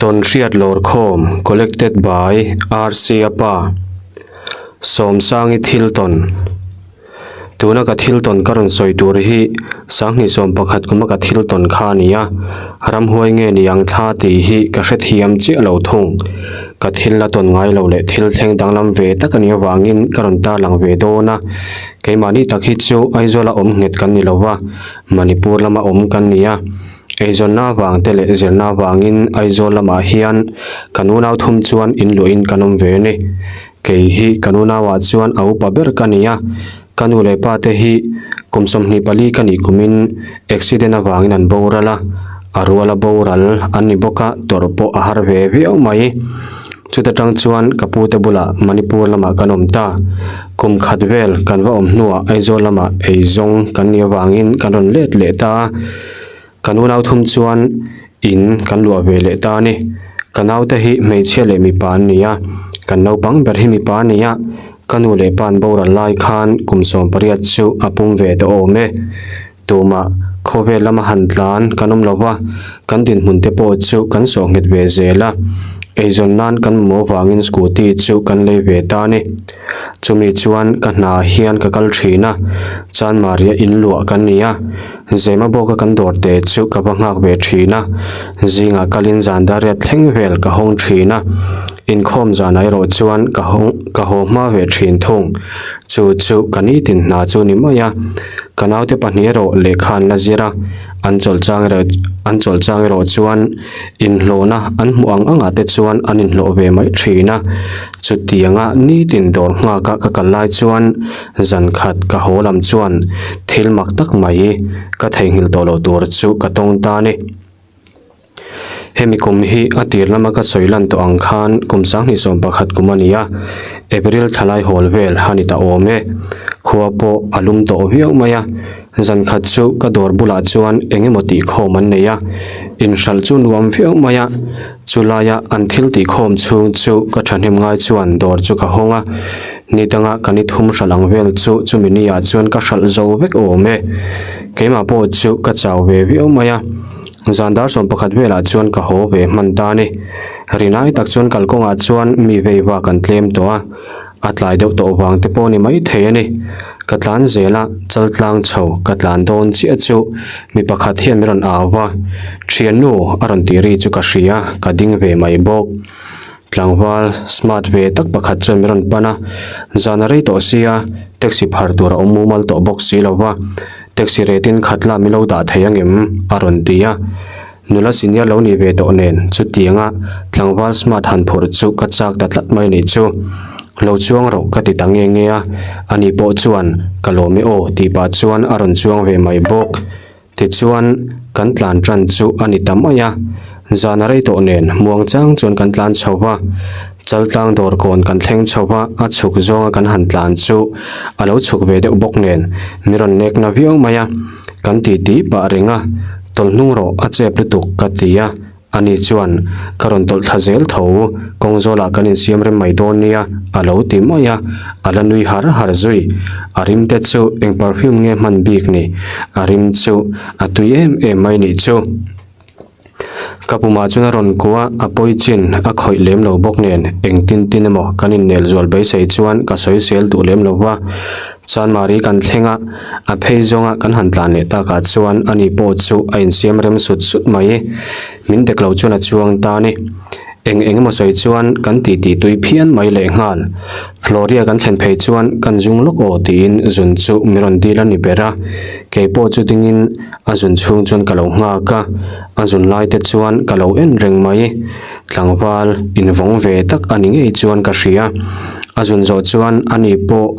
Tawnhriat Lawrkhawm Collected by RC Apa Sawmsangi Thiltawn Tuna ka thiltawn ka rawn sawi tur hi Sanghnih 11 kuma ka thiltawn kha a ni a, ramhuai nge ni ang thla tih hi ka hrethiam chiah lo thung. Ka thil la tawn ngai lo leh thil thleng danglam ve tak a nih avangin ka rawn tarlang ve dawn a, keimahni tak hi chu Aizawla awm nghet kan ni lo va, Manipur lama awm kan ni a. Eizawnna avang te leh zirna avangin Aizawl lamah hian kan unau thum chuan inluahin kan awm ve a ni. Kei hi kan unauah chuan a upa ber ka ni a, ka nu leh pa te hi kum 24 ka nih kumin accident avangin an boral a, a ruala boral an ni bawk a, tawrh pawh a har ve viau mai. Chuta tang chuan ka pute bulah Manipur lamah kan awm ta. Kum khat vel kan va awm hnuah Aizawl lamah eizawng kan nih avangin kan rawn let leh ta a. Kan unau thum chuan in kan luah ve leh ta a ni. Ka naute hi hmeichhia leh mipa an ni a, kan naupang ber hi mipa a ni a. Ka nu leh pa an boral lai khan kum 18 chu a pum ve tawh awm e. Tumah khawvel lama han tlan kan awm lo va, kan dinhmun te pawh chu kan sawh nghet ve zel a. Eizawn nan kan mamawh vangin scooty chu kan lei ve ta a ni. Chumi chuan ka hna hian ka kal thin a, Chanmaria in luah kan ni a, Zema bawka kan dawr te chu ka va nghak ve thin a, zingah kalin zan dariat thleng vel ka hawng thin a, inkhawm zanah erawh chuan ka hawng ka haw hma ve thin thung. Chu chu ka nitin hna chu ni mai a. Ka naute pahnih erawh lehkha an la zir a, an chawlh chang erawh an chawlh chang erawh chuan inhlawhna an hmuh ang angah te chuan an inhlawh ve mai thin a. Chutianga nitin dawr nghaka ka kal lai chuan zan khat ka haw lam chuan thil mak tak mai ka theihnghilh tawh loh tur chu ka tawng ta a ni. Hemi kum hi a tir lama ka sawi lan tawh ang khan kum 2011 kum a ni a, April thlalai hawl vel a ni ta awm e. Khua pawh a lum tawh viau mai a, zan khat chu ka dawr bulah chuan eng emaw tihkhawm an nei a, inhralh chu nuam viau mai a, chulaia an thil tihkhawm chhung chu ka thahnem ngai chuan dawr chu ka hawng a, ni danga ka ni thum hralh ang vel chu chumi ni ah chuan ka hralh zo vek awm e. Keimah pawh chu ka chau ve viau mai a. Zan dar 11 velah chuan ka haw ve hman ta a ni. Rinai tak chuan kalkawngah chuan mi vei vak an tlem tawh a, a tlai deuh tawh vang te pawh ni mai thei a ni. Ka tlan zel a, chal tlang chho ka tlan dawn chiah chu mi pakhat hian min rawn au va, Thiannu a rawn tih ri chu ka hria, ka ding ve mai bawk. Tlangval smart ve tak pakhat chuan min rawn pan a, zan a rei tawh sia, taxi phar tur a awm mumal tawh bawk si lo va. Taxi rate in khat la min lo dah thei angem? a rawn ti a. Nula senior lo nih ve tawh nen chutianga tlangval smart han phurh chu ka chak ta tlat mai nih chu. Lo chuang rawh ka ti ta nge nge a, ani pawh chuan ka lawm e aw tih pah chuan a rawn chuang ve mai bawk. Tichuan kan tlan tan chu a ni ta mai a, zan a rei tawh nen muang chang chuan kan tlan chho va. Chaltlang dawr kawn kan thleng chho va, a chhuk zawnga kan han tlan chu a lo chhuk ve deuh bawk nen mi rawn nek na viau mai a, kan ti ti pah reng a, tawlh hnung rawh a chep lutuk ka ti a, ani chuan ka rawn tawlh thla zel tho, kawng zawlah kan insiam rem mai dawn nia a lo ti mai a, a la nui har har zui, a rim te chu eng perfume nge hman bik ni, a rim chu a tui em em mai nih chu. Ka pumah chuan a rawn kuah a, a pawi chin a khawih lem lo bawk nen engtin tin emaw kan innel zual beisei chuan ka sawi sel duh lem lo va. Chanmari kan thleng a, a phei zawnga kan han tlan leh takah chuan ani pawh chu a insiam rem sut sut mai. Min dek lo chuan a chuang ta a ni. Eng eng emaw sawi chuan kan titi tui phian mai lehnghal. Floria kan thlen phei chuan kan zung lawk aw tiin zun chu min rawn dil a ni ber a, kei pawh chu dingin a zun chhung chuan ka lo nghak a, a zun lai te chuan ka lo en reng mai. Tlangval invawng ve tak a ni ngei chuan ka hria. A zun zawh chuan ani pawh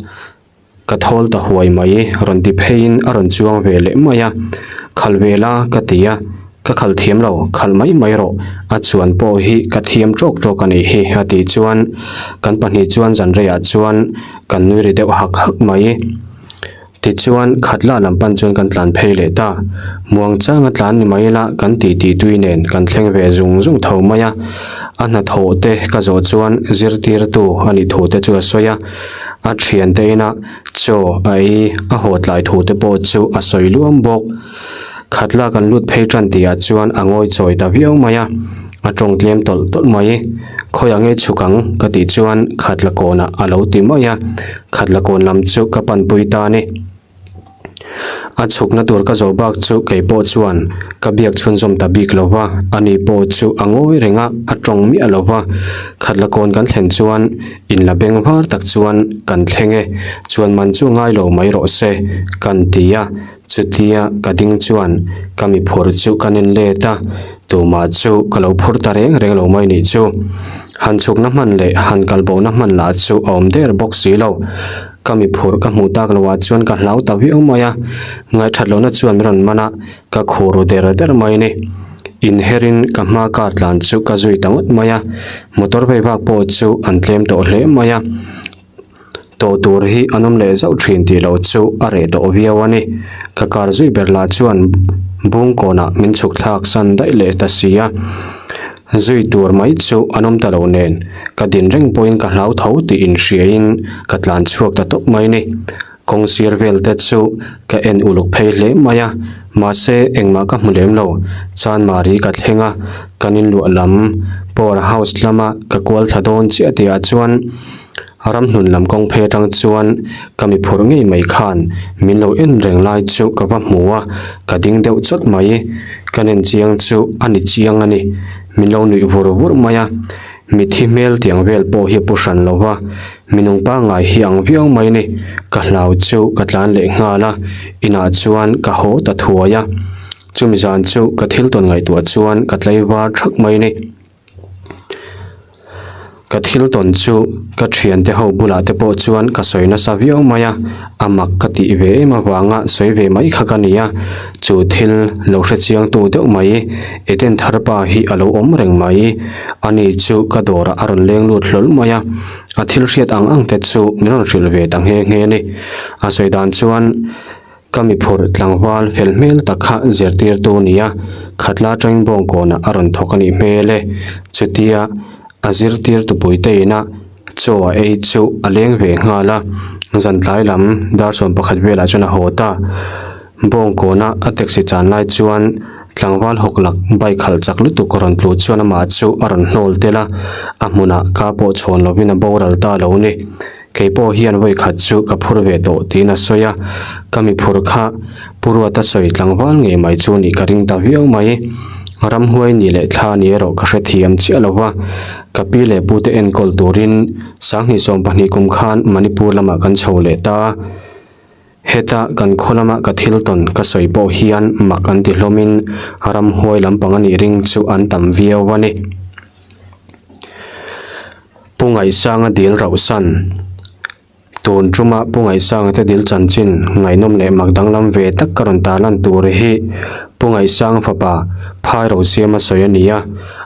Ka thawl ta huai mai, rawn ti pheiin a rawn chuang ve leh mai a, Khalh ve la ka ti a, ka khalh thiam lo, khalh mai mai rawh, a chuan pawh hi ka thiam tawk tawk a nih hi a tih chuan kan pahnih chuan zan reiah chuan kan nui ri deuh hak hak mai. Tichuan Khatla lam pan chuan kan tlan phei leh ta, muang changa tlan ni mai ila kan tih tih tui nen kan thleng ve zung zung tho mai a, a hnathawh te ka zawh chuan zirtirtu a nih thu te chu a sawi a, A thiante ina chaw a ei a haw tlai thu te pawh chu a sawi luam bawk. Khatla kan lut phei tan tihah chuan a ngawi chawi ta viau mai a. A tawng tlem tawlh tawlh mai. Khawiah nge chhuk ang? ka tih chuan khatla kawnah a lo ti mai a, khatla kawn lam chu ka panpui ta a ni. A chhukna tur ka zawh bak chu kei pawh chuan ka biak chhunzawm ta bik lo va, ani pawh chu a ngawi reng a, a tawng miah lo va. Khatla kawn kan thlen chuan inla beng var tak chuan kan thleng e, chuan man chu ngai lo mai rawh se kan ti a, chutia ka ding chuan ka mi phur chu ka nen let a, tumah chu ka lo phur ta reng reng lo mai nih chu. Han chhukna hman leh han kalbohna hman lah chu a awm der bawk si lo. Ka mi phurh ka hmuh tak loh ah chuan ka hlau ta viau mai a, ngaihthat lohna chuan min rawn man a, ka khur ru der der mai a ni. Inherin ka hma car tlan chu ka zui ta ngawt mai a, motor vei vak pawh chu an tlem tawh hle mai a, tawh tur hi an awm leh zauh thin tih loh chu a reh tawh viau a ni. Ka car zui ber lah chuan bungkawnah min chhuk thlak san daih leh ta si a. Zui tur mai chu an awm ta lo nen, ka din reng pawhin ka hlau tho tih inhriain ka tlan chhuak ta tawp mai ni. Kawng sir vel te chu ka en uluk phei hle mai a, mahse engmah ka hmu lem lo. Chanmari ka thleng a, kan inluah lam Power House lama ka kual thla dawn chiah tihah chuan ramhnun lam kawng phei atang chuan ka mi phurh ngei mai khan min lo en reng lai chu ka va hmu a, ka ding deuh chawt mai. Ka nen chiang chu a ni chiang a ni, min lo nuih vur vur mai a, mithi hmel tiang vel pawh hi a pu hran lo va, minung pangngai hi ang viau mai ni, ka hlau chu ka tlan leh nghal a, inah chuan ka haw ta thuai a, chumi zan chu ka thil tawn ngaihtuah chuan ka tlaivar thak mai ni. Ka thil tawn chu ka thiante ho bulah te pawh chuan ka sawi nasa viau mai a, a mak ka tih ve em avanga sawi ve mai kha ka ni a, chu thil lo hre chiang tu deuh mai Eden thar pa hi a lo awm reng mai, ani chu ka dawrah a rawn leng lut hlawl mai a, a thil hriat ang ang te chu min rawn hrilh ve ta nghe nghe a ni. A sawi dan chuan. Ka mi phurh tlangval fel hmel tak kha zirtirtu a ni a, khatla atangin bawngkawnah a rawn thawk a nih hmel e. Chutia a zirtirtu puite ina chaw a ei chu a leng ve nghal a, zan tlai lam dar 11 velah chuan a haw ta. Bawngkawna a taxi chan lai chuan tlangval hawk lak bike khalh chak lutuk rawn tlu chuan amah chu a rawn hnawl tel a, a hmunah ka pawh chhawn lovin a boral ta lo ni. Kei pawh hian vawi khat chu ka phur ve tawh tiin a sawi a, ka mi phur kha Pu Ruata sawi tlangval ngei mai chu nih ka ring ta viau mai. Ramhuai ni leh thla ni erawh ka hrethiam chiah lo va, ka pi leh pute enkawl turin 2020 kum khan Manipur lamah kan chho leh ta a, heta kan khaw lama ka thil tawn ka sawi pawh hian mak an ti hlawmin ramhuai lampang a nih ring chu an tam viau a ni. Pu Ngaihsanga dil rauhsan. Tun tuma Pu Ngaihsanga te dil chanchin ngaihnawm leh mak danglam ve tak ka rawn tarlan tur hi Pu Ngaihsanga fapa Phai Rosiama sawi a ni a,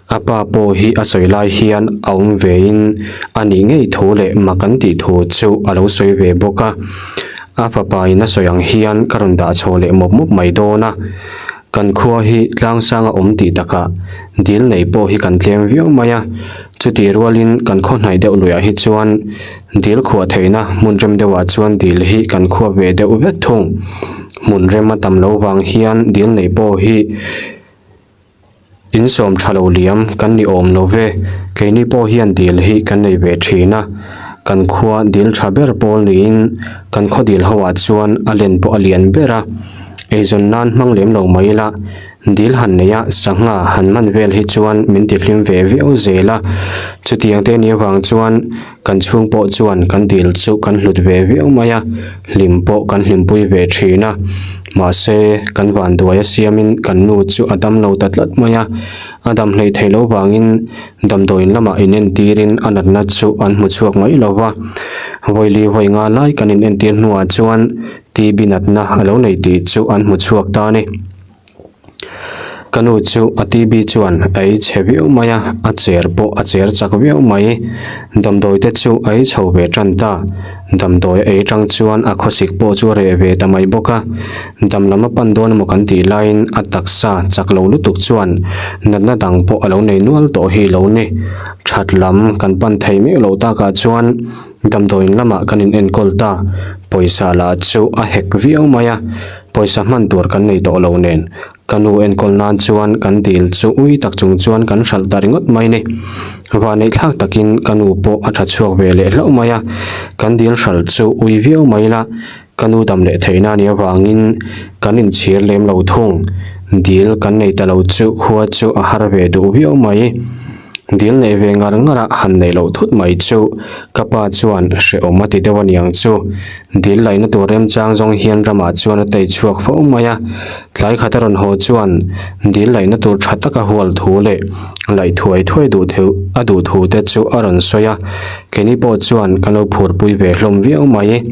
a pa pawh hi a sawi lai hian a awm vein a nih ngei thu leh mak an tih thu chu a lo sawi ve bawk a. A fapa in a sawi ang hian ka rawn dah chho leh mawp mawp mai dawn a. Kan khua hi tlangsanga awm tih takah dil nei pawh hi kan tlem viau mai a, chutih rualin kan khaw hnaih deuh luiah hi chuan dil khuah theihna hmun rem deuhah chuan dil hi kan khuap ve deuh vek thung. Hmun rem a tam lo vang hian dil nei pawh hi insawm tha lo liam kan ni awm lo ve, keini pawh hian dil hi kan nei ve thin a, kan khua dil tha ber pawl niin kan khaw dil ho ah chuan a len pawh a lian ber a. Eizawn nan hmang lem lo mai ila, dil han nei a, sangha han man vel hi chuan min ti hlim ve viau zel a. Chutiang te nih avang chuan kan chhung pawh chuan kan dil chu kan hlut ve viau mai a, hlim pawh kan hlimpui ve thin a. Mahse, kan vanduai a siamin kan nu chu a dam lo ta tlat mai a, a dam hleih theih loh vangin damdawiin lamah inentirin a natna chu an hmu chhuak mai lo va. Vawili vawi nga lai kan inentir hnuah chuan TB natna a lo nei tih chu an hmu chhuak ta a ni. Ka nu chu a TB chuan a ei chhe viau mai a, a cher pawh a cher chak viau mai. Damdawi te chu a ei chho ve tan ta. Damdawi a ei tang chuan a khawsik pawh chu a reh ve ta mai bawk a. Dam lam a pan dawn emaw kan tih laiin a taksa chak lo lutuk chuan natna dang pawh a lo nei nual tawh hi lo ni. That lam kan pan thei meuh loh takah chuan Damdawiin lamah kan in enkawl ta, pawisa lah chu a hek viau mai a. Pawisa hman tur kan nei tawh lo nen, ka nu enkawl nan chuan kan dil chu ui tak chung chuan kan hralh ta ringawt mai ni. Vahneih thlak takin ka nu pawh a tha chhuak ve leh hlauh mai a, kan dil hralh chu ui viau mai la, ka nu dam leh theihna a nih avangin kan inchhir lem lo thung. Dil kan nei ta lo chu khua chu a har ve duh viau mai. Dil neih ve ngar ngar a han neih loh thut mai chu ka pa chuan hrehawm a ti deuh a niang chu. Dil laihna tur remchang zawng hian ramah chuan a tei chhuak fo mai a, tlai khat a rawn haw chuan dil laihna tur tha taka hual thu leh laih thuai thuai duh theuh a duh thu te chu a rawn sawi a, keini pawh chuan ka lo phurpui ve hlawm viau mai.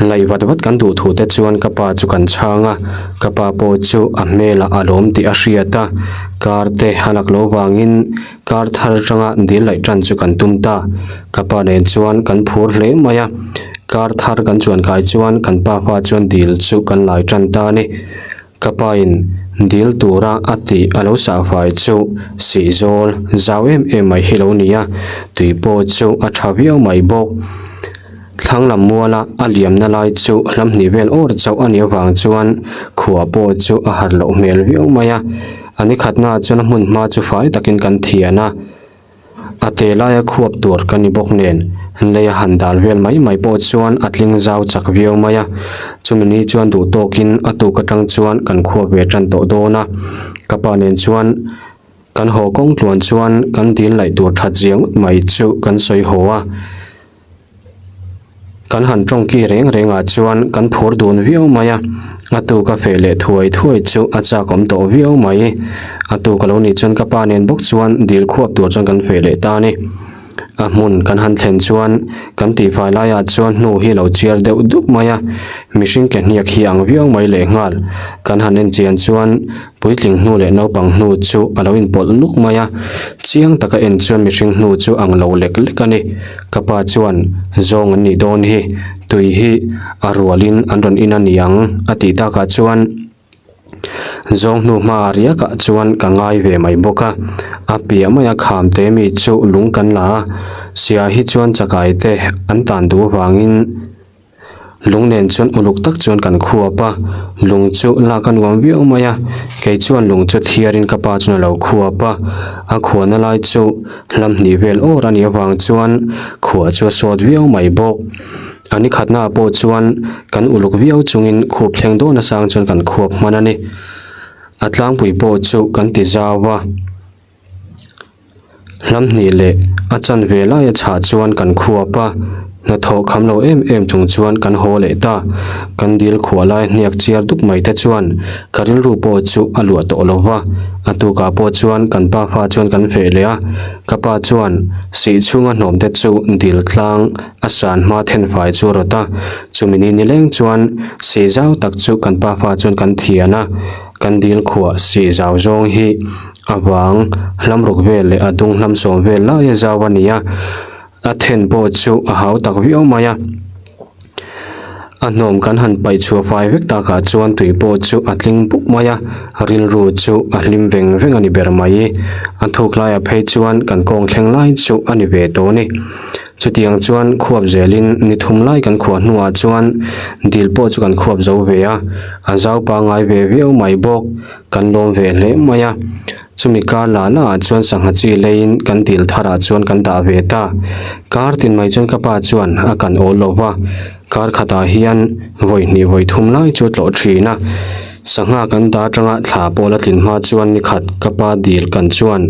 Laih vat vat kan duh thu te chuan ka pa chu kan chhang a, ka pa pawh chu a hmelah a lawm tih a hriat a, car te a lak loh vangin car thar atanga dil laih tan chu kan tum ta. Ka pa nen chuan kan phur hle mai a, car thar kan chuan kai chuan kan pa fa chuan dil chu kan lai tan ta a ni. Ka pa in dil tura a tih a lo sah fai chu sihzawl zau em em mai hi lo ni a, tui pawh chu a tha viau mai bawk. Thlang lam muala a liamna lai chu hlam hnih vel awr chauh a nih avang chuan khua pawh chu a harh loh hmel viau mai a, a ni khatnaah chuan a hmun hma chu fai takin kan thian a, a te laia khuap tur ka ni bawk nen lei a han dal vel mai mai pawh chuan a tling zau chak viau mai a, chumi ni chuan duh tawkin a tuk atang chuan kan khuap ve tan tawh dawn a, ka pa nen chuan. Kan haw kawng tluan chuan kan dil laih tur that zia ngawt mai chu kan sawi haw a. Kan han tawngki reng rengah chuan kan phur dun viau mai a, a tuk a feh leh thuai thuai chu a chak awm tawh viau mai. A tuk a lo nih chuan ka pa nen bawk chuan dil khuap tur chuan kan feh leh ta a ni. A hmun kan han thlen chuan kan tihfai laiah chuan hnu hi lo chiar deuh dup mai a, mihring ke hniak hi ang viau mai lehnghal. Kan han en chian chuan puitling hnu leh naupang hnu chu a lo inpawlh nuk mai a, chiang taka en chuan mihring hnu chu ang lo lek lek a ni. Ka pa chuan zawng an nih dawn hi, tui hi a rualin an rawn in a ni ang a tih takah chuan, Zawng hnu hma riakah chuan ka ngai ve mai bawk a, a piah maia kham te mi chu lung kan la a, sia hi chuan chakai te an tan duh avangin lung nen chuan uluk tak chuan kan khuap a, lung chu lak a nuam viau mai a, kei chuan lung chu thiarin ka pa chuan a lo khuap a, a khuahna lai chu hlam hnih vel awr a nih avang chuan khuah chu a sawt viau mai bawk. A ni khatnaah pawh chuan kan uluk viau chungin khup thleng dawn asang chuan kan khuap hman a ni. A tlangpui pawh chu kan ti zau a, hlam hnih leh a chanve laia chhah chuan kan khuap a, hnathawh kham lo em em chung chuan kan haw leh ta. Kan dil khuah lai hniak chiar dup mai te chuan ka rilru pawh chu a luah tawh lo va, a tukah pawh chuan kan pafa chuan kan feh leh a, ka pa chuan sih chhunga hnawm te chu dil tlang A san hma thenfai chu a rawt a, chumi ni nileng chuan sih zau tak chu kan pafa chuan kan thian a, kan dil khuah sih zau zawng hi a vang hlam ruk vel leh a dung hlam sawm vel laia zau a ni a, a then pawh chu a hau tak viau mai a. A hnawm kan han paih chhuah fai vek takah chuan tui pawh chu a tling buk mai a, rilru chu a hlim veng veng a ni ber mai. A thuk laiah phei chuan kan kawng thleng lai chu a ni ve tawh a ni. Chutiang chuan khuap zelin ni thum lai kan khuah hnuah chuan dil pawh chu kan khuap zo ve a, a zau pangngai ve viau mai bawk, kan lawm ve hle mai a. Chumi kar lah lah ah chuan sangha chi leiin kan dil tharah chuan kan dah ve ta. Kar tin mai chuan ka pa chuan a kan awl lo va, kar khatah hian vawi hnih vawi thum lai chu a tlawh thin a. Sangha kan dah atanga thla pawh la tlin hma chuan ni khat ka pa dil kan chuan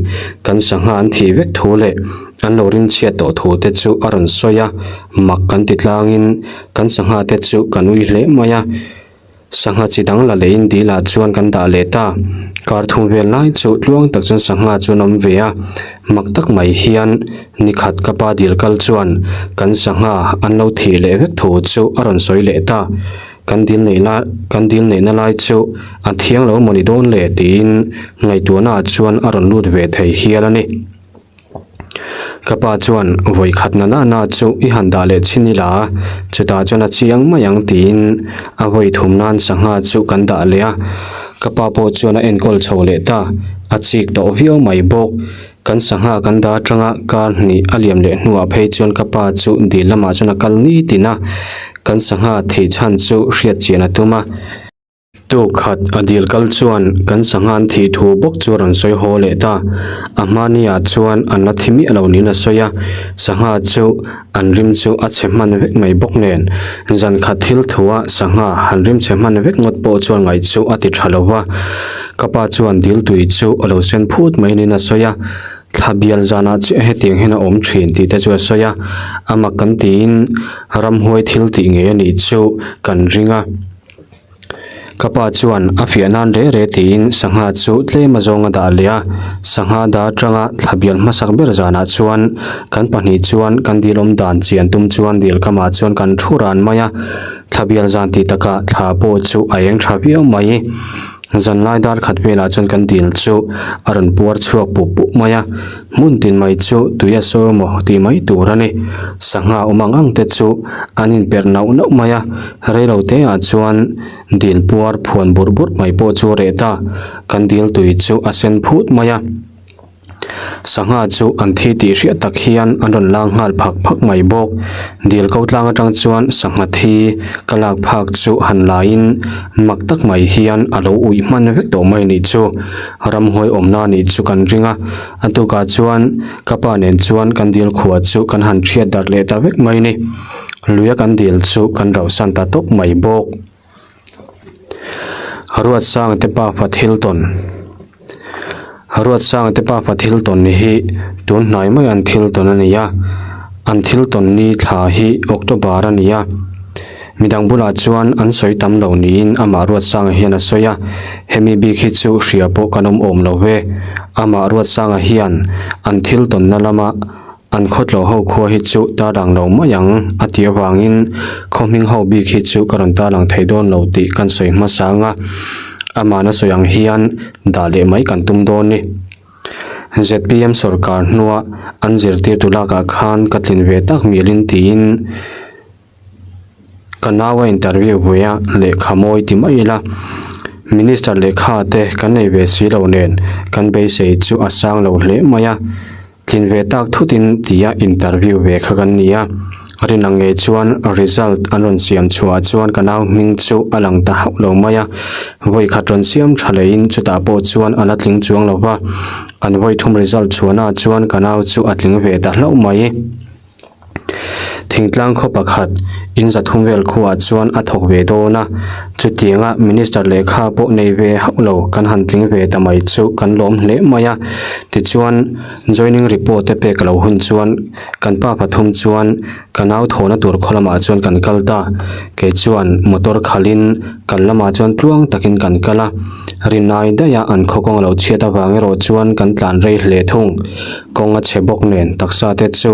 kan sangha an thih vek thu leh an lo rinchhiat tawh thu te chu a rawn sawi a, mak kan ti tlangin kan sangha te chu kan ui hle mai a. Sangha chi dang la leiin dil ah chuan kan dah leh ta. Kar thum vel lai chu tluang tak chuan sangha chu an awm ve a, mak tak mai hian nikhat ka pa dil kal chuan kan sangha an lo thih leh vek thu chu a rawn sawi leh ta. Kan dil neih lai kan dil neihna lai chu a thiang lo mawni dawn le tiin ngaihtuahna ah chuan a rawn lut ve thei hial a ni. Ka pa chuan vawi khat na na na chu i han dah leh chhin ila a, chutah chuan a chiang mai ang tiin a vawi thum nan sangha chu kan dah leh a. Ka pa pawh chuan a enkawl chho leh ta, a chik tawh viau mai bawk. Kan sangha kan dah atanga kar hnih a liam leh hnuah phei chuan ka pa chu dil lamah chuan a kal ni tin a. Kan sangha thih chhan chu hriat chian a tum a. Tuk khat a dil kal chuan kan sangha an thih thu bawk chu a rawn sawi haw leh ta. A hmaniah chuan an la thi miah lo niin a sawi a, sangha chu an rim chu a chhe hman vek mai bawk nen. Zan khat thil thua sangha han rim chhe hman vek ngawt pawh chuan ngaih chu a ti tha lo va. Ka pa chuan dil tui chu a lo sen phut mai niin a sawi a. Thla bial zanah chiah hetiang hian a awm thin tih te chu a sawi a, a mak kan tiin ramhuai thil tih ngei a nih chu kan ring a. Ka pa chuan a fiah nan re re tiin sangha chu tlem a zawng a dah leh a, sangha dah atanga thla bial hmasak ber zanah chuan kan pahnih chuan kan dil awm dan chian tum chuan dil kamah chuan kan thu ran mai a, thla bial zan tih takah thla pawh chu a eng tha viau mai. Zanlai dar khat velah chuan kan dil chu a rawn puar chhuak pup pup mai a, hmun tin mai chu tui a sawi maw tih mai tur a ni. Sangha awm ang ang te chu an inperh nauh nauh mai a, reilo te ah chuan dil puar phuan burh burh mai pawh chu a reh ta, kan dil tui chu a sen phut mai a. Sangha chu an thi tih hriat tak hian an rawn lang nghal phak phak mai bawk. Dil ko tlang atang chuan sangha thi ka lak phak chu han laiin mak tak mai hian a lo uih hman vek tawh mai nih chu. Ramhuai awmna nih chu kan ring a, a tukah chuan ka pa nen chuan kan dil khua chu kan han thiat darh leh ta vek mai ni. Luia kan dil chu kan rauhsan ta tawp mai bawk. Ruatsanga te pa fa thil tawn Ruatsanga te pa fa thil tawn hi tun hnai mai an thil tawn a ni a, an thil tawn ni thla hi October a ni a, midang bulah chuan an sawi tam lo niin amah Ruatsanga hian a sawi a, hemi bik hi chu hria pawh kan awm awm lo ve, amah Ruatsanga hian an thil tawnna lama An khawtlawh ho khua hi chu tarlang lo mai ang a tih avangin khaw hming ho bik hi chu ka rawn tarlang thei dawn lo tih kan sawi hmasa ang a, amahna sawi ang hian dah leh mai kan tum dawn ni. Zpm sawrkar hnua an zirtirtu lakah khan ka tlin ve tak mialin tiin Ka nau a interview ve a, lehkha mawi ti mai ila. Minister lehkha te kan nei ve si lo nen kan beisei chu a sang lo hle mai a. Tlin ve tak thutin tia interview ve kha kan ni a. Rin ang ngei chuan result an rawn siam chhuah chuan ka nau hming chu a lang ta hauh lo mai a. Vawi khat rawn siam tha leiin chutah pawh chuan a la tling chuang lo va. An vawi thum result chhuahnaah chuan ka nau chu a tling ve ta hlauh mai. Thingtlang khaw pakhat in zathum vel khuaah chuan a thawk ve dawn a, chutianga minister lehkha pawh nei ve hauh lo kan han tling ve ta mai chu kan lawm hle mai a. Tichuan joining report te pek lo hun chuan kan pa pathum chuan ka nau thawhna tur khaw lamah chuan kan kal ta. Kei chuan motor khalhin kan lamah chuan tluang takin kan kal a, rinai daiha an khaw kawng lo chhiat avang erawh chuan kan tlan rei hle thung. Kawng a chhe bawk nen taksa te chu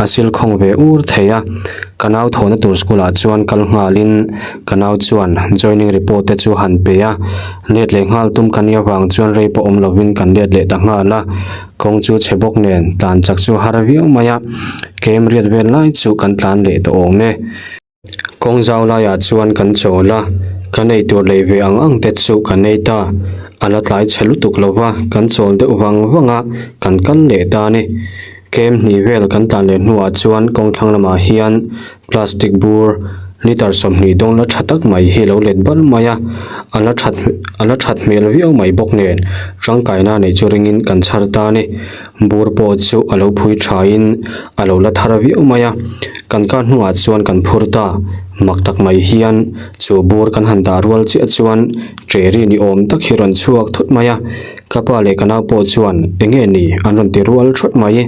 a sil khawng ve ur thei a, ka nau thawhna tur school ah chuan kal nghalin ka nau chuan joining report te chu han pe a, let leh nghal tum ka nih avang chuan rei pawh awm lovin kan let leh ta nghal a, kawng chu chhe bawk nen tlan chak chu har viau mai a, kem riat vel lai chu kan tlan leh tawh awm e. Kawng zau laiah chuan kan chawl a, kan ei tur lei ve ang ang te chu kan ei ta. A la tlai chhe lutuk lo va, kan chawl deuh vang vang a, kan kal leh ta a ni. Kem hnih vel kan tlan leh hnuah chuan kawng thlang lamah hian plastic bur litre 20 dawn la tha tak mai hi a lo let bal mai a, a la that a la that hmel viau mai bawk nen tangkaina neih chu ringin kan chhar ta a ni. Bur pawh chu a lo phui thain a lo la thar viau mai a, kan kar hnungah chuan kan phur ta. Mak tak mai hian chu bur kan han dah rual chiah chuan ṭeri ni awm tak hi rawn chhuak thut mai a, ka pa leh ka nau pawh chuan eng nge ni an rawn ti rual thawt mai.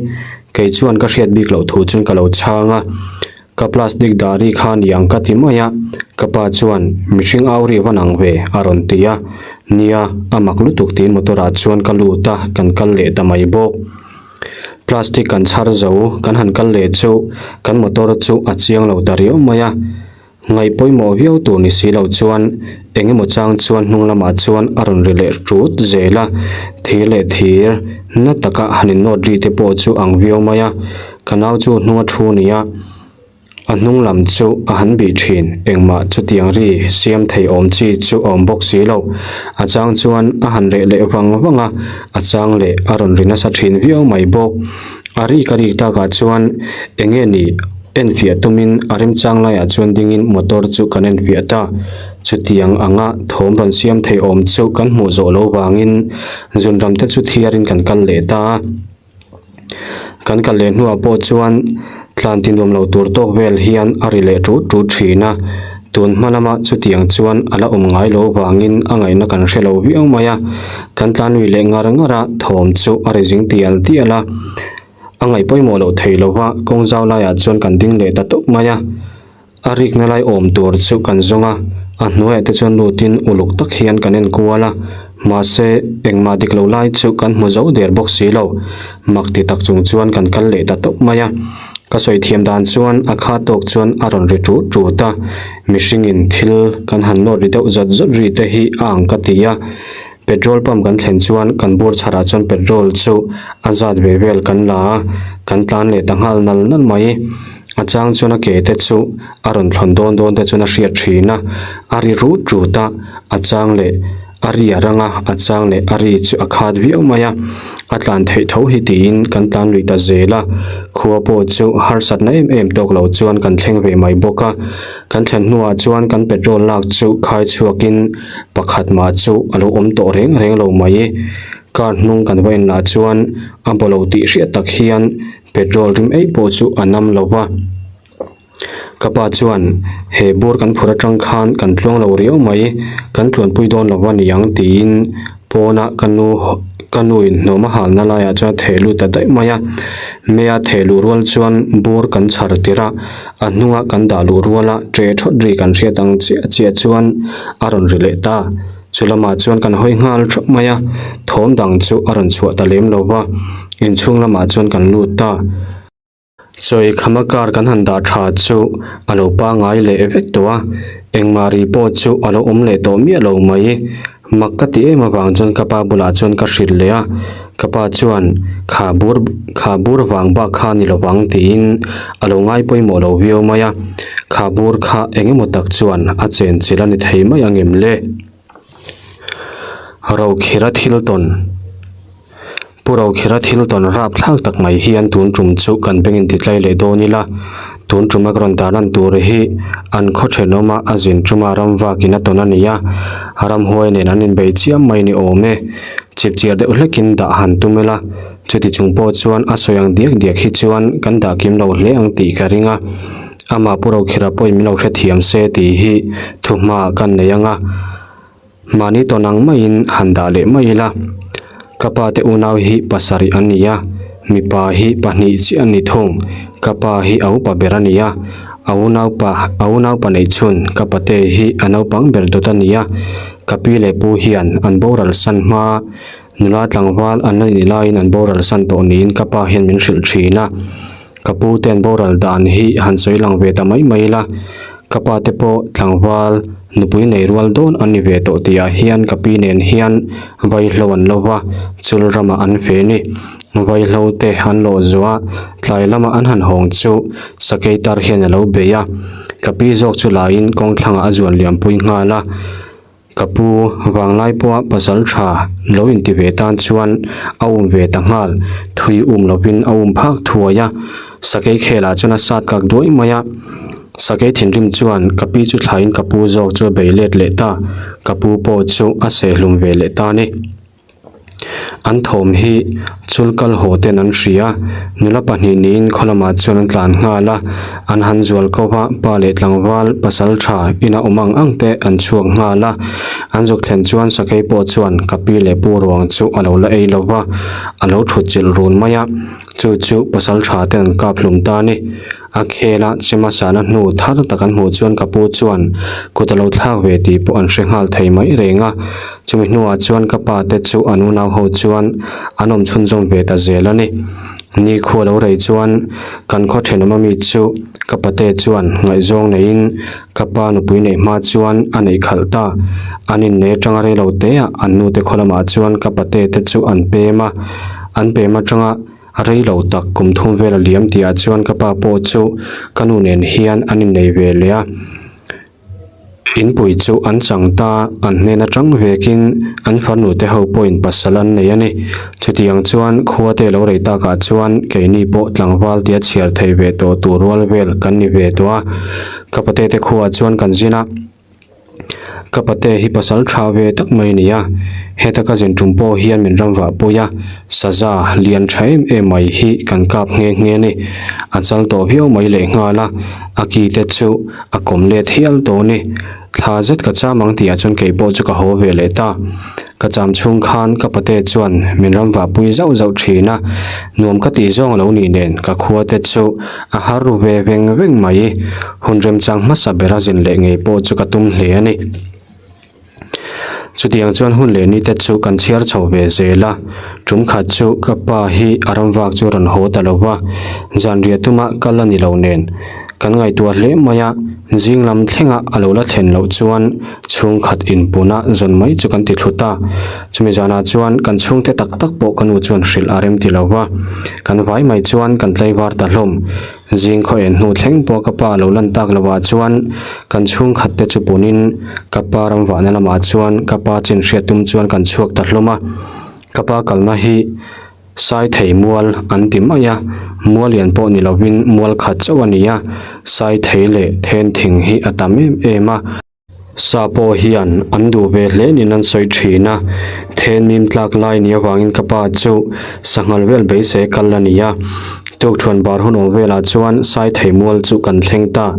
Kei chuan ka hriat bik loh thu chuan ka lo chhang a. Ka plastic dari kha ni ang ka ti mai a, ka pa chuan mihring au ri van ang ve a rawn ti a, nia a mak lutuk tiin motor ah chuan ka lut a, kan kal leh ta mai bawk. Plastic kan chhar zo kan han kal leh chu kan motor chu a chiang lo ta riau mai a, ngaih pawimawh viau tur ni si lo chuan eng emaw chang chuan hnung lamah chuan a rawn ri leh ṭut zel a, thir leh thir na taka han in nawt ri te pawh chu ang viau mai a. Ka nau chu hnung a thu nia, a hnung lam chu a han bih thin, engmah chutiang ri siam thei awm chi chu a awm bawk si lo. A chang chuan a han reh leh vang vang a, a chang leh a rawn ri nasa thin viau mai bawk. A rik a rik takah chuan eng nge ni? Enfiah tumin a remchang laiah chuan dingin motor chu kan enfiah ta. Chutiang anga thawm rawn siam thei awm chu kan hmuh zawh lo vangin zunram te chu thiarin kan kal leh ta a. Kan kal leh hnuah pawh chuan tlan ti nuam lo tur tawk vel hian a ri leh tut tut thin a, tun hma lama chutiang chuan a la awm ngai lo vangin a ngaihna kan hre lo viau mai a, kan tlan lui leh ngar ngar a, thawm chu a ri zing tial tial a, a ngaih pawimawh loh thei lo va, kawng zau laiah chuan kan ding leh ta tawp mai a. A rikna lai awm tur chu kan zawng a, a hnuaiah te chuan lutin uluk tak hian kan en kual a, mahse engmah dik lo lai chu kan hmu zo der bawk si lo. Mak ti tak chung chuan kan kal leh ta tawp mai a, ka sawi thiam dan chuan a kha tawk chuan a rawn ri tut tut a, mihringin thil kan han nawt ri deuh zawt zawt ri te hi a ang ka ti a, petrol pump kan thlen chuan kan bur chharah chuan petrol chu a zat ve vel kan la a, kan tlan leh ta nghal nal nal mai. A chang chuan a ke te chu a rawn thlawn dawn dawn te chuan a hriat thin a, a ri rut rut a, a chang leh a ri a rang a, a chang leh a ri chu a khat viau mai a, a tlan theih tho hi tiin kan tlan lui ta zel a, khua pawh chu harsatna em em tawk lo chuan kan thleng ve mai bawk a, kan thlen hnuah chuan kan petrol lak chu khai chhuakin pakhat mah chu a lo awm tawh reng reng lo mai, car hnung kan va en lah chuan a baw lo tih hriat tak hian. Petrol rim eih pawh chu a nam lo va. Ka pa chuan, He bur kan phur atang khan kan tluang lo riau mai, kan tluanpui dawn lo a niang tiin pawna ka nu ka nuin hnawm a halna laiah chuan a theh lut ta daih mai a. Mea theh luh rual chuan bur kan chhar tirh a, a hnunga kan dah luh ruala ṭe ṭhawt ri kan hriat ang chiah chiah chuan a rawn ri leh ta. Chu lamah chuan kan hawi nghal theuh mai a, thawm dang chu a rawn chhuah ta lem lo va, inchhung lamah chuan kan lut ta. Chawi khama car kan han dah tha chu a lo pangai leh vek tawh a, engmah ri pawh chu a lo awm leh tawh miah lo mai. Mak ka ti em avang chuan ka pa bulah chuan ka hrilh leh a, ka pa chuan kha bur kha bur vang bak kha ni lovang tiin a lo ngai pawimawh lo viau mai a, kha bur kha eng emaw tak chuan a chen chilh a ni thei mai ang em le? Rokhira thil tawn Pu Rokhira thil tawn rap thlak tak mai hian tun tum chu kan beng in ti tlai leh dawn ila, tun tuma ka rawn tar lan tur hi an khaw thenawma a zin tuma ramvakin a tawn a ni a, ramhuai nen an inbei chiam mai ni awm e, chipchiar deuh hlekin dah han tum ila. Chuti chung pawh chuan a sawi ang diak diak hi chuan kan dah kim lo hle ang tih ka ring a, amah Pu Rokhira pawhin min lo hrethiam se tih hi thuhma kan nei ang a, mahni tawn ang maiin han dah leh mai ila. Ka pa te unau hi pasarih an ni a, mipa hi pahnih chiah an ni thung, ka pa hi a upa ber a ni a, a unaupa a unaupa neih chhun ka pate hi a naupang ber dawt a ni a, ka pi leh pu hian an boral san hma. Nula tlangval an la nih laiin an boral san tawh niin ka pa hian min hrilh thin a. Ka pu te an boral dan hi han sawi lang ve ta mai mai ila. Ka pa te pawh tlangval nupui nei rual dawn an ni ve tawh tihah hian ka pi nen hian vaihlo an lo va, chul ramah an fe ni. Vaihlo te an lawh zuah tlai lama an han hawng chu sakei tar hian a lo bei a. Ka pi zawk chu laiin kawngthlangah a zuan liampui nghal a. Ka pu, vanglai pawha pasal tha lo inti ve tan chuan a um ve ta nghal, thui um lovin a um phak thuai a, sakei khelah chuan a sat kak duai mai a, sakei thinrim chuan ka pi chu thlaiin ka pu zawk chu a bei let leh ta, ka pu pawh chu a sehhlum ve leh ta a ni. An thawm hi chul kal haw ten an hria, nula pahnih niin khaw lamah chuan an tlan nghal a, an han zual ko va, pa leh tlangval pasal tha ina awm ang ang te an chhuak nghal a, an zuk thlen chuan sakei pawh chuan ka pi leh pu ruang chu a lo la ei lo va, a lo thut chilh run mai a, chu chu pasal tha ten an kap hlum ta a ni. A khel a che hmasa na hnu thar tak an hmuh chuan ka pu chuan kut a lo thlak ve tih pawh an hre nghal thei mai reng a. Chumi hnuah chuan ka pa te chu an unau ho chuan an awm chhunzawm ve ta zel a ni. Ni khua lo rei chuan kan khaw thenawm ami chu ka pate chuan ngaihzawng neiin ka pa nupui neih hma chuan a neih khalh ta. An innei atanga rei lo teah an nute khaw lamah chuan ka pate te chu an pem a, an pem atanga A rei lo tak kum thum vel a liam tihah chuan ka pa pawh chu ka nu nen hian an innei ve leh a. Inpui chu an chang ta, an hnen atang vekin an farnu te ho pawhin pasal an nei a ni. Chutiang chuan khua te lo rei takah chuan keini pawh tlangval tia chhiar thei ve tawh tur rual vel kan ni ve tawh a. Ka pate te khuaah chuan kan zin a, ka pate hi pasal tha ve tak mai a ni a, heta ka zin tum pawh hian min ram vah pui a, saza lian tha em em mai hi kan kap nghe nghe a ni. A chal tawh viau mai lehnghal a, a ki te chu a kawm let hial tawh a ni. Thla zet ka cham ang tihah chuan kei pawh chu ka haw ve leh ta. Ka cham chhung khan ka pate chuan min ram vah pui zauh zauh thin a, nuam ka tih zawng lo nih nen ka khua te chu a har ru ve veng veng mai. Hun remchang hmasa bera zin leh ngei pawh chu ka tum hle a ni. Chutiang chuan hun leh ni te chu kan chhiar chho ve zel a, tum khat chu ka pa hi a ram vak chu rawn haw ta lo va, zanriah tuma kal a ni lo nen kan ngaihtuah hle mai a, zing lam thlenga a lo la thlen loh chuan chhungkhat inpuna zawn mai chu kan ti thlu ta. Chumi zanah chuan kan chhungte tak tak pawh ka nu chuan hrilh a rem ti lo va, kan vai mai chuan kan tlaivar ta hlawm. Zing khaw en hnu thleng pawh ka pa lo lan tak lovah chuan kan chhungkhat te chu punin ka pa ram vahna lamah chuan ka pa chin hriat tum chuan kan chhuak ta hlawm a. Ka pa kalna hi Saithei mual an ti mai a, mual lian pawh ni lovin mual khat chauh a ni a, Saithei leh then thing hi a tam em em a. Sa pawh hian an duh ve hle niin an sawi thin a, then mim tlak lai ni avangin ka pa chu sanghal vel beisei kal a ni a. Tukthuan bar hun awm velah chuan Saithei mual chu kan thleng ta,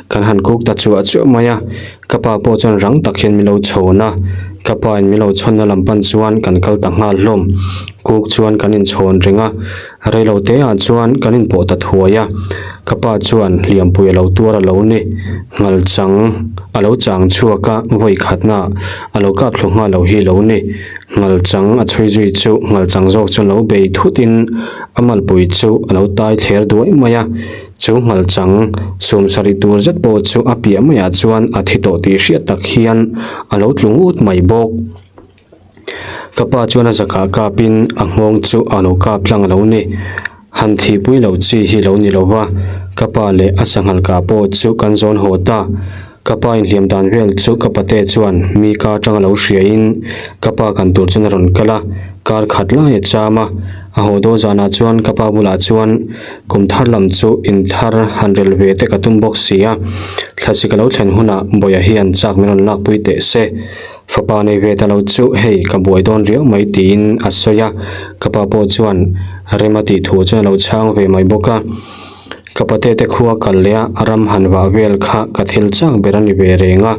kan han kuk ta chuah chuah mai a, ka pa pawh chuan rang tak hian min lo chhawn a, ka pa in min lo chhawnna lam pan chuan kan kal ta nghal hlawm. Kuk chuan kan inchhawn reng a, Reilo te ah chuan kan inpawh ta thuai a, ka pa chuan hliampui a lo tuar a lo ni. Ngal chang a lo chang chhuak a, vawi khatna a lo kap thlu nghal lo hi lo ni. Ngal chang a chhui zui chu ngal chang zawk chuan lo bei thut in a malpui chu a lo tai thler duai mai a, chu ngal chang sum sarih tur zet pawh chu a piah maiah chuan a thi tawh tih hriat tak hian a lo tlu ngut mai bawk. Ka pa chuan a zakah kapin a nghawng chu a lo kap tlang a lo ni. Han thihpui loh chi hi lo ni lo va, ka pa leh a sanghal kah pawh chu kan zawn haw ta. Ka pa inhliam dan vel chu ka pate chuan mi ka atanga lo hriain ka pa kan tur chuan a rawn kal a, kar khat lai a cham a. A haw dawn zanah chuan ka pa bulah chuan kum thar lam chu inthar han rel ve te ka tum bawk si a, thlasi ka lo thlen hunah Bawia hian chak min rawn lakpui teh se. Fapa nei ve ta lo chu hei ka buai dawn riau mai tiin a sawi a, ka pa pawh chuan rem a tih thu chuan a lo chhang ve mai bawk a. Ka pate te khua kal leh a ram han vah vel kha ka thil chak ber a ni ve reng a,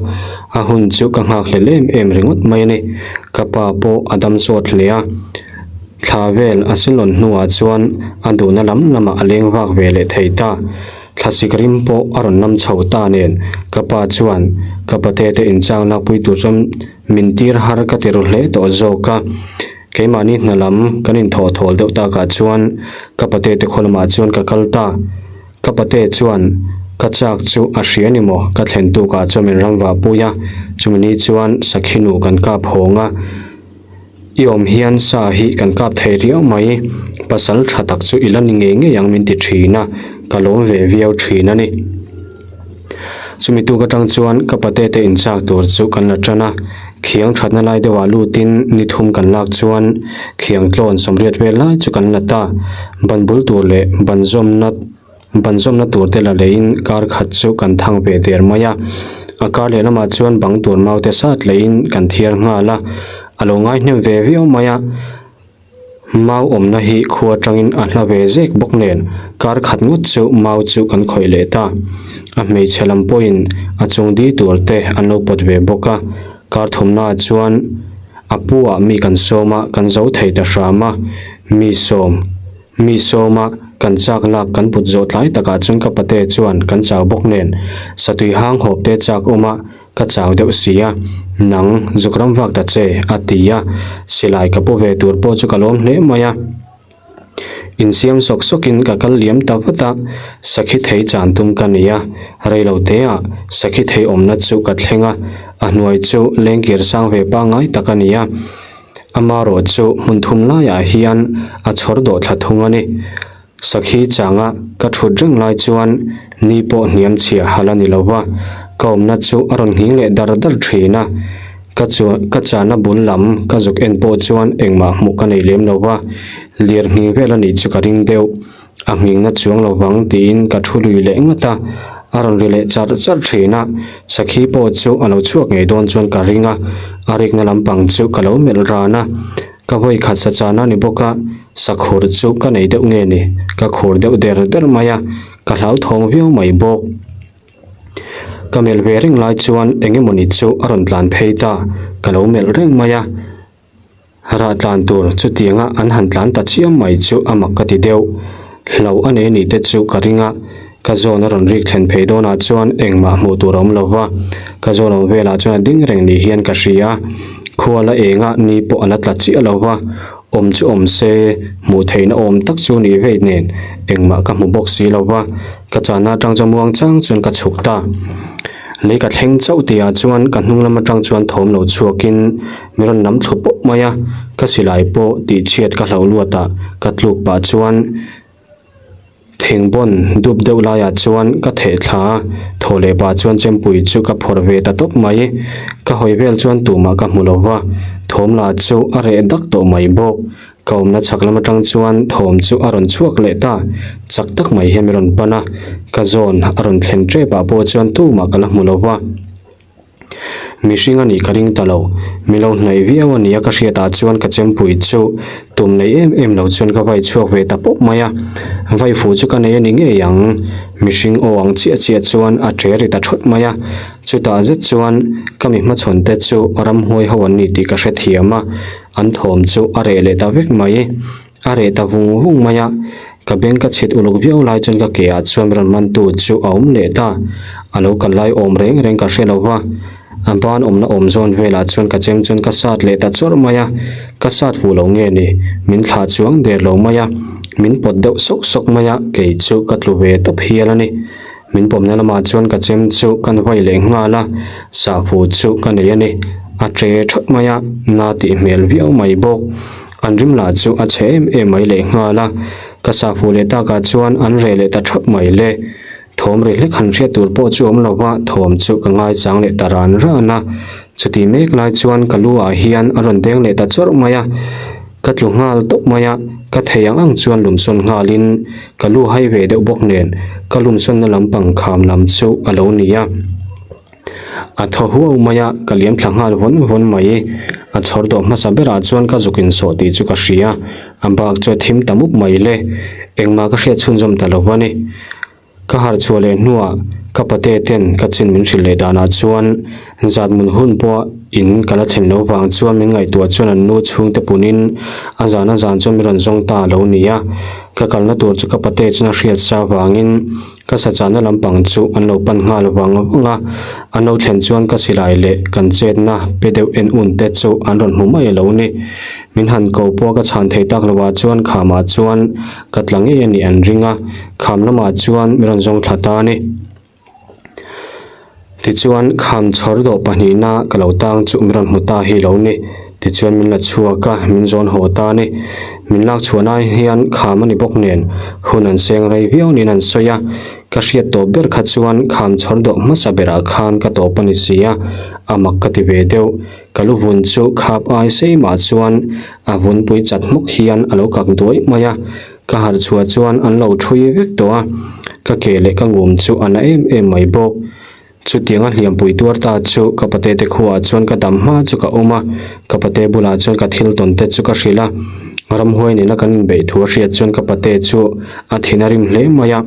a hun chu ka nghakhlel em em ringawt mai a ni. Ka pa pawh a dam sawt hle a, thla vel a silawn hnuah chuan a duhna lam lamah a leng vak ve leh thei ta. Thlasik rim pawh a rawn lam chho ta nen ka pa chuan ka pate te inchang lakpui tur chuan min tir har ka ti ru hle tawh zawk a. Keimahni hna lam kan inthawh thawl deuh takah chuan ka pate te khaw lamah chuan ka kal ta. Ka pate chuan ka chak chu a hria ni maw ka thlen tukah chuan min ram vah pui a, chumi ni chuan sakhi nu kan kap hawng a. I awm hian sa hi kan kap thei riau mai, pasal tha tak chu i la ni ngei ngei ang min ti thin a, ka lawm ve viau thin a ni. Chumi tuk atang chuan ka pate te inchak tur chu kan la tan a, khiang thatna lai deuhah lutin ni thum kan lak chuan khiang tlawn sawmriat vel lai chu kan la ta, ban bul tur leh ban zawmna Ban zawmna tur te la leiin kar khat chu kan thang ve der mai a, a kar leh lamah chuan bang tur mau te sat leiin kan thiar nghal a, a lo ngai hnem ve viau mai a, mau awmna hi khua atangin a hla ve zek bawk nen kar khat ngawt chu mau chu kan khawih leh ta, a hmeichhe lam pawhin a chung di tur te an lo pawt ve bawk a, kar thumnaah chuan a pu ah mi kan sawm a, kan zo thei ta hram a, mi sawm. Mi sawma kan chak lak kan put zawh tlai takah chuan ka pate chuan kan chau bawk nen satui hang hawp te chak awm a, ka chau deuh si a, nang zuk ram vak ta che a ti a, silai ka pu ve tur pawh chu ka lawm hle mai a. Insiam sawk sawkin ka kal liam ta vat a, sakhi thei chan tum ka ni a, reilo teah sakhi thei awmna chu ka thleng a, a hnuai chu lengkir sang ve pangngai tak a ni a. Amarawh chu hmun thum laiah hian a chhawr dawh thla thung a ni. Sakhi changa ka thut reng lai chuan ni pawh hniam chhia hal a ni lo va, ka awmna chu a rawn nghing leh dar dar thin a. Ka chuan ka chana bul lam ka zuk en pawh chuan engmah hmuh ka nei lem lo va, lir nghing vel a nih chu ka ring deuh. A nghingna chuang lo vang tiin ka thu lui leh ngawt a, a rawn ri leh char char thin a. Sakhi pawh chu a lo chhuak ngei dawn chuan ka ring a, a rikna lampang chu ka lo melh ran a. Ka vawi khat sa chana ni bawk a, sakhur chu ka nei deuh nge ni, ka khur deuh der der mai a, ka hlauthawng viau mai bawk. Ka melh ve reng lai chuan eng emawni chu a rawn tlan phei ta, ka lo melh reng mai a, rah tlan tur chutianga an han tlan ta chiam mai chu a mak ka ti deuh. Hlo a nei anih te chu ka ring a, ka zawn a rawn rik thlen phei dawnah chuan engmah hmuh tur a awm lo va, ka zawn awm velah chuan a ding reng ni hian ka hria. Khua la enga ni pawh a la tla chiah lo va, awm chu awm se, hmuh theihna awm tak chu nih vei nen engmah ka hmu bawk si lo va, ka chana atang chuan muang chang chuan ka chhuk ta. Lei ka thleng chauh tihah chuan ka hnung lam atang chuan thawm lo chhuakin min rawn lam thlu pawp mai a, ka silai pawh tihchhiat ka hlauh luat a, ka tluk pah chuan thingbawn dup deuh laiah chuan ka theh thla a, thaw leh pah chuan chempui chu ka phawrh ve ta tawp mai. Ka hawi vel chuan tumah ka hmu lo va, thawm lah chu a reh dak tawh mai bawk. Ka awmna chhak lam atang chuan thawm chu a rawn chhuak leh ta, chak tak mai hian min rawn pan a, ka zawn a rawn thlen tep ah pawh chuan tumah ka la hmu lo va. Mihring a nih ka ring ta lo, mi lo hnaih viau a nia ka hriat ah chuan ka chempui chu tum nei em em lo chuan ka vai chhuak ve ta pawp mai a, vai fu chu ka nei a ni ngei ang, mihring aw ang chiah chiah chuan a ṭe ri ta ṭhawt mai a, chutah zet chuan ka mi hmachhawn te chu ramhuai ho an ni tih ka hrethiam a, an thawm chu a reh leh ta vek mai. A reh ta vung vung mai a, ka beng ka chhit uluk viau lai chuan ka ke ah chuan rawn man tu chu a awm leh ta. A lo kal lai awm reng reng ka hre lo va, a ban awmna awm zawn velah chuan ka chem chuan ka sat leh ta chawrh mai a, ka sat fuh lo nge ni, min thlah chuang der lo mai a, min pawt deuh sawk sawk mai a, kei chu ka tlu ve tawp hial a ni. Min pawmna lamah chuan ka chem chu kan vawi leh nghal a, sahfu chu ka nei a ni. A ṭe ṭhawt mai a, na tih hmel viau mai bawk. An rim lah chu a chhe em em mai leh nghal a, ka sahfu leh takah chuan an reh leh ta ṭhawt mai le. Thawm ri hlek han hriat tur pawh chu awm lo va, thawm chu ka ngaichang leh ta ran ran a. Chuti mek lai chuan ka lu ah hian a rawn deng leh ta chawrh mai a, ka tlu nghal tawp mai a, ka thei ang ang chuan lumsawn nghalin Ka lu hai ve deuh bawk nen ka lumsawnna lampang kham lam chu a lo ni a. A thaw huau mai a, ka liam thla nghal vawn vawn mai. A chhawr dawh hmasa berah chuan ka zuk insawh tih chu ka hria, a bak chu a thim ta mup mai le. Engmah ka hriat chhunzawm ta lo a ni. Ka harh chhuah leh hnuah ka pate ten ka chin min hrilh leh danah chuan zat mun hun pawh in ka la thlen loh vang chuan min ngaihtuah chuan an nu chhungte punin a zan a zan chuan min rawn zawng ta a lo ni a. Ka kalna tur chu ka pate chuan a hriat sa vangin ka sachahna lampang chu an lo pan nghal vang vang a. An lo thlen chuan ka silai leh kan chetna pe deuh en un te chu an rawn hmu mai a lo ni. Min han ko pawh ka chhan thei tak lovah chuan khamah chuan ka tla ngei a nih an ring a, kham lamah chuan min rawn zawng thla ta a ni. Tichuan kham chhawr dawh pahnihna ka lo tang chu min rawn hmu ta hi lo ni. Tichuan min la chhuak a, min zawn haw ta a ni. Min lak chhuah lai hian kham a ni bawk nen hun an seng rei viau niin an sawi a, ka hriat tawp ber kha chuan kham chhawr dawh hmasa berah khan ka tawp a ni si a, a mak ka ti ve deuh. Ka lu vun chu khap ai sei mah chuan a vunpui chat hmawk hian a lo kak duai mai a, ka harh chhuah chuan an lo thui vek tawh a, ka ke leh ka ngum chu a na em em mai bawk. Chutianga hliampui tuar ta chu ka pate te khuaah chuan ka dam hma chu ka awm a, ka pate bulah chuan ka thil tawn te chu ka hrilh a, ramhuai nena kan inbeih thu a hriat chuan ka pate chu a thin a rim hle mai a,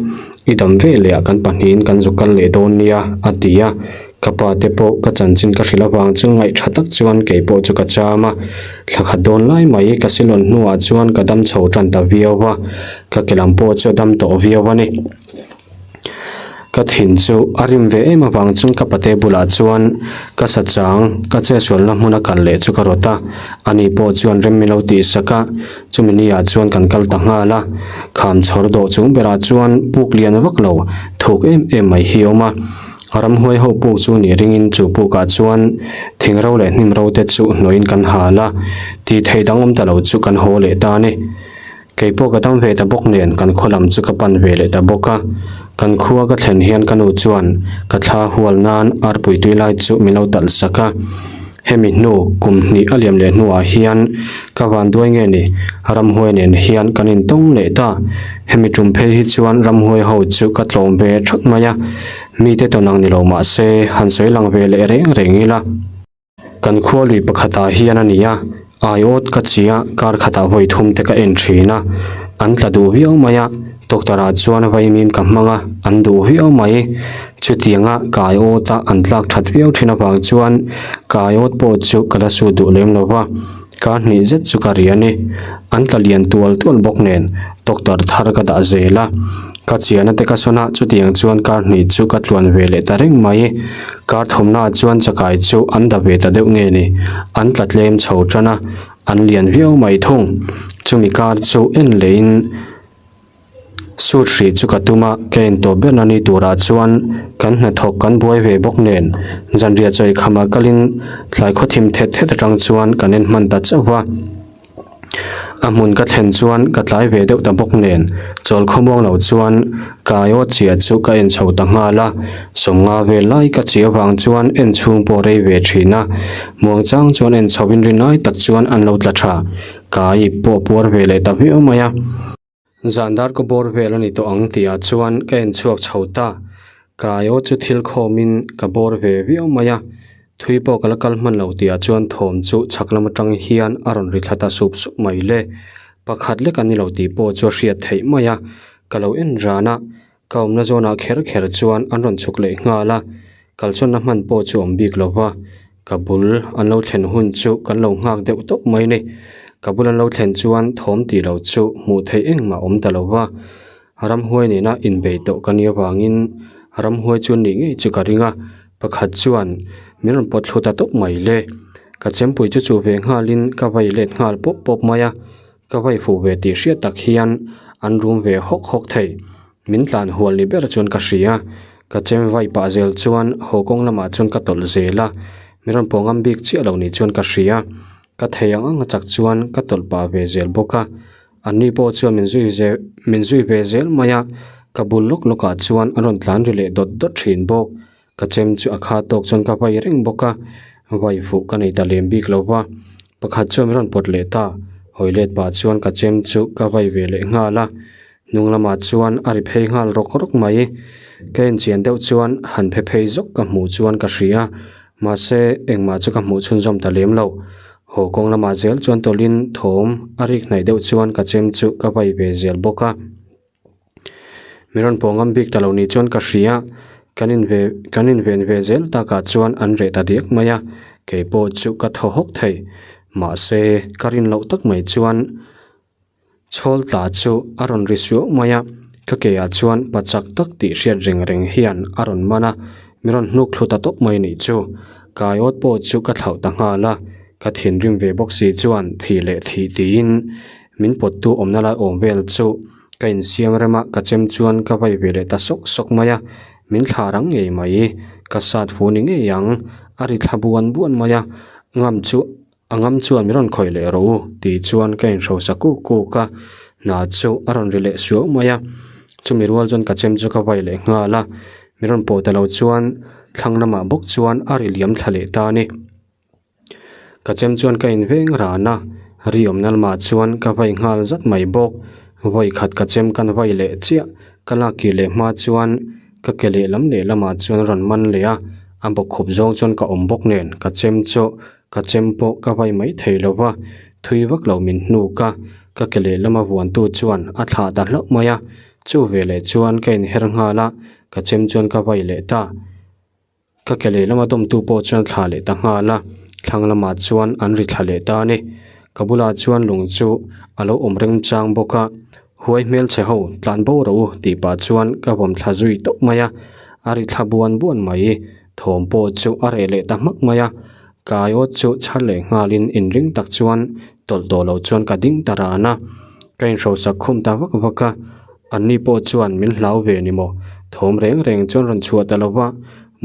I dam ve leh ah kan pahnihin kan zu kal leh dawn nia a ti a. Ka pa te pawh ka chanchin ka hrilh avang chu ngaih tha tak chuan kei pawh chu ka cham a, thla khat dawn lai mai ka silawn hnuah chuan ka dam chho tan ta viau va, ka ke lam pawh chu a dam tawh viau a ni. Ka thin chu a rim ve em avang chuan ka pate bulah chuan ka sa chang ka chetsualna hmuna kal leh chu ka rawt a, ani pawh chuan rem min lo tihsak a, chumi ni ah chuan kan kal ta nghal a, kham chhawr dawh chung berah chuan puk lian vak lo thuk em em mai hi a awm a. Ramhuai ho puk chu nih ringin chu pukah chuan thing ro leh hnim ro te chu hnawhin kan hal a, tih theih dang awm ta lo chu kan haw leh ta a ni. Kei pawh ka dam ve ta bawk nen kan khaw lam chu ka pan ve leh ta bawk a. Kan khua ka thlen hian ka nu chuan ka thla hual nan arpui tui lai chu min lo talh sak a. Hemi hnu kum hnih a liam leh hnuah hian ka vanduai nge ni ramhuai nen hian kan intawng leh ta. Hemi tum phei hi chuan ramhuai ho chu ka tlawm ve thawt mai a. Mite tawn ang ni lo mah se han sawi lang ve leh reng reng ila. Kan khua lui pakhatah hian a ni a, aiawt ka chi a, kar khatah vawi thum te ka en thin a, an tla duh viau mai a, doctor ah chuan vaimim ka hmang a, an duh viau mai. Chutianga ka aiawt a an tlak that viau thin avang chuan ka aiawt pawh chu ka la su duh lem lo va, kar hnih zet chu ka ri a ni. An tla lian tual tual bawk nen doctor thar ka dah zel a, ka chiahna te ka sawn a, chutiang chuan kar hnih chu ka tluan ve leh ta reng mai. Kar thawmnaah chuan chakai chu an da ve ta deuh nge ni, an tla tlem chho tan a, an lian viau mai thung. Chumi kar chu en leiin suit hrih chu ka tum a, ka en tawh ber na ni turah chuan kan hnathawk kan buai ve bawk nen zanriah chawi khamah kalin tlai khawthim thet thet atang chuan kan en hman ta chauh va. A hmun ka thlen chuan ka tlai ve deuh ta bawk nen chawl khawmuang lo chuan ka aiawt chiah chu ka en chho ta nghal a, sawmnga vel lai ka chi avang chuan en chhung pawh rei ve thin a, muangchang chuan en chho in rinai tak chuan an lo tla tha, ka ip pawh puar ve leh ta viau mai a. Zan dar ka bawr vel a ni tawh ang tih ah chuan ka en chhuak chho ta. Ka aiawt chu thil khawmin ka bawr ve viau mai a, thui pawh ka la kal hman lo tih ah chuan thawm chu chhak lam atang hian a rawn ri thla ta sup sup mai le. Pakhat lek a ni lo tih pawh chu a hriat theih mai a, ka lo en ran a, ka awmna zawnah kher kher chuan an rawn chhuk leh nghal a, kalsawnna hman pawh chu a awm bik lo va. Ka bul an lo thlen hun chu kan lo nghak deuh tawp mai ni. Ka bul an lo thlen chuan thawm tih loh chu hmuh theih engmah awm ta lo va. Ramhuai nena inbei tawh ka nih avangin ramhuai chu nih ngei chu ka ring a, pakhat chuan min rawn pawt thlu ta tawp mai le. Ka chempui chu chuh ve nghalin ka vai let nghal pawp pawp mai a, ka vai fuh ve tih hriat tak hian an rum ve hawk hawk thei. Min tlan hual ni ber chuan ka hria, ka chem vai pah zel chuan haw kawng lamah chuan ka tawlh zel a, min rawn pawh ngam bik chiah lo ni chuan ka hria, ka thei ang ang a chak chuan ka tawlh pah ve zel bawk a, an ni pawh chuan min zui zel min zui ve zel mai a, ka bul lawk lawk ah chuan an rawn tlan ri leh dawt dawt thin bawk, ka chem chu a kha tawk chuan ka vai reng bawk a, vai fuh ka nei ta lem bik lo va, pakhat chuan min rawn pawt leh ta, hawi let pah chuan ka chem chu ka vai ve leh nghal a. Hnung lamah chuan a ri phei nghal rawk rawk mai. Ka enchian deuh chuan han phe phei zawk ka hmuh chuan ka hria. Mahse, engmah chu ka hmuh chhunzawm ta lem lo. Haw kawng lamah zel chuan tawlhin thawm a rik hnaih deuh chuan ka chem chu ka vai ve zel bawk a. Mi rawn pawh ngam bik ta lo ni chuan ka hria. Kan inve kan inven ve zel takah chuan an reh ta diak mai a. Kei pawh chu ka thaw hawk thei. Mahse, ka rin loh tak mai chuan. Chhawl tla chu a rawn ri suau mai a, ka ke ah chuan pa chak tak tih hriat reng reng hian a rawn man a, mi rawn hnuk thlu ta tawp mai nih chu. Kaiawt pawh chu ka thlauh ta nghal a, ka thinrim ve bawk si chuan thih leh thih tiin min pawttu awmna lai awm vel chu ka insiam rem a, ka chem chuan ka vai ve leh ta sawk sawk mai a, min thla rang ngei mai, ka sat fu ni ngei ang, a ri thla buan buan mai a, ngam chu. A ngam chuan min rawn khawih leh rawh u tih chuan ka inhrosa kuk kuk a, hna chu a rawn ri leh suau mai a, chumi rual chuan ka chem chu ka vai leh nghal a, min rawn pawh ta lo chuan thlang lamah bawk chuan a ri liam thla leh ta a ni. Ka chem chuan ka inveng ran a, ri awmna lamah chuan ka vai nghal zat mai bawk, vawi khat ka chem kan vai leh chiah, ka lak kir leh hma chuan ka ke lehlam lehlamah chuan a rawn man leh a, a bawkkhup zawng chuan ka awm bawk nen ka chem chu Ka chem pawh ka vai mai thei lo va, thui vak lo min hnuk a, ka ke lehlama vuantu chuan a thlah ta hlauh mai a, chu veleh chuan ka inher nghal a, ka chem chuan ka vai leh ta. Ka ke lehlama dawmtu pawh chuan thlah leh ta nghal a, thlang lamah chuan an ri thla leh ta a ni. Ka bulah chuan lung chu a lo awm reng chang bawk a, Huai hmelchhe ho tlan bo rawh u tih pah chuan ka vawm thla zui tawp mai a, a ri thla buan buan mai. Thawm pawh chu a reh leh ta hmak mai a, kai awt chu chhar leh nghalin inring tak chuan tawlh tawh loh chuan ka ding ta ran a, ka inhrosak khum ta vak vak a, anni pawh chuan min hlau ve ni maw? Thawm reng reng chuan rawn chhuah ta lo va,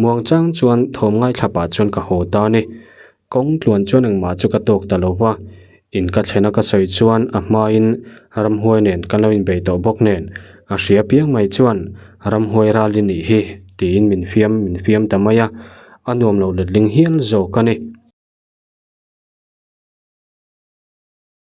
muang chang chuan thawm ngaithla pah chuan ka haw ta a ni. Kawng tluan chuan engmah chu ka tawk ta lo va. In ka thlena ka sawi chuan a hmain ramhuai nen kan lo inbei tawh bawk nen a hria piang mai chuan ramhuai ral i nih hi tiin min fiam min fiam ta mai a, a nuam lo letling hial zawk a ni.